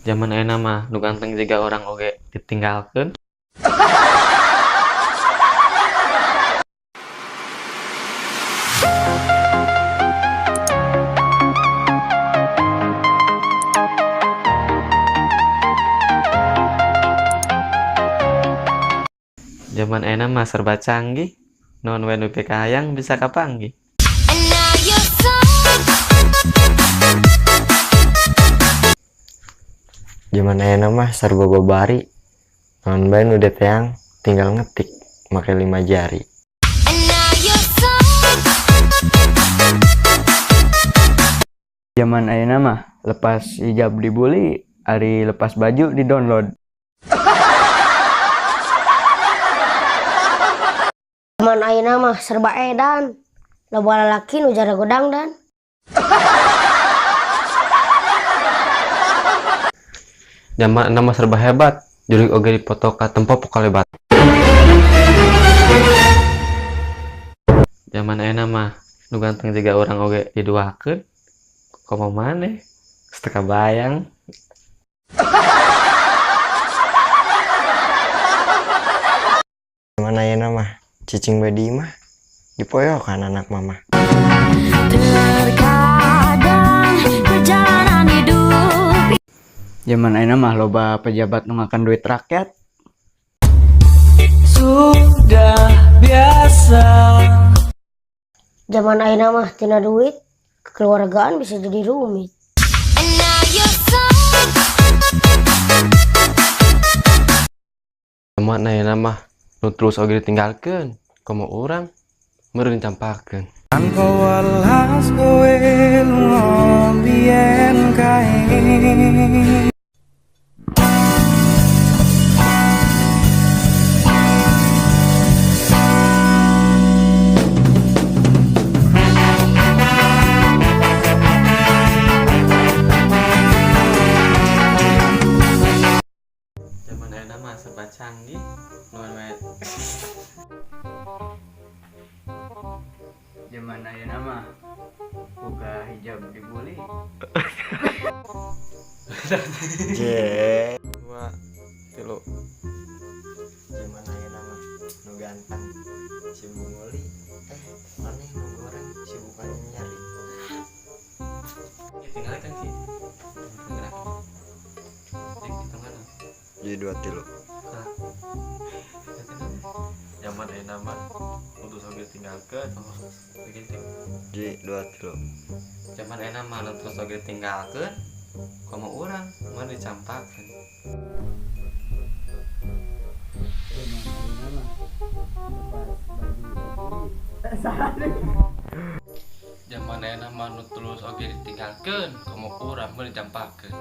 Zaman ayeuna mah nu ganteng jiga urang oge ditinggalkeun. Zaman ayeuna mah serba canggih, naon we nu pikahayang bisa kapanggih. Zaman ayeuna mah serba babari, naon bae nu diteang tinggal ngetik make 5 jari. Zaman ayeuna mah lepas hijab dibully, ari lepas baju di-download. Zaman ayeuna mah serba edan, loba lalaki nu jarago dangdan. Zaman ayeuna mah serba hebat, jurig oge dipoto ka tempo pokalebat. Zaman ayeuna mah nu ganteng jiga urang oge diduakeun, komo maneh geus teu kabayang. Zaman ayeuna mah cicing bae di imah, dipoyokan anak mama. Terkadang perjalanan hidup. Zaman ayeuna mah loba pejabat nu ngakan duit rakyat. Sudah biasa. Zaman ayeuna mah tina duit, kekeluargaan bisa jadi rumit. Zaman ayeuna mah nu terus oge ditinggalkeun, komo urang meureun campakeun. Tanpa welas kowe lunga biyen kae. Zaman ayeuna mah serba canggih, nuan we. Zaman ayeuna mah buka hijab dibully. Je. 2 3. Zaman ayeuna mah nu ganteng si bunguli, maneh nu goreng si bukan nyari. Ya, tinggal kan sih. Gerak. Jadi hitungan. Jadi 2 3. Nah. Zaman ayeuna mah utus oge tinggalkeun, begitu. Jadi 2 3. Zaman ayeuna mah nu terus oge tinggalkeun, komo urang mah dicampakeun. Zaman ayeuna mah nu terus oge ditinggalkeun, komo urang mah dicampakeun.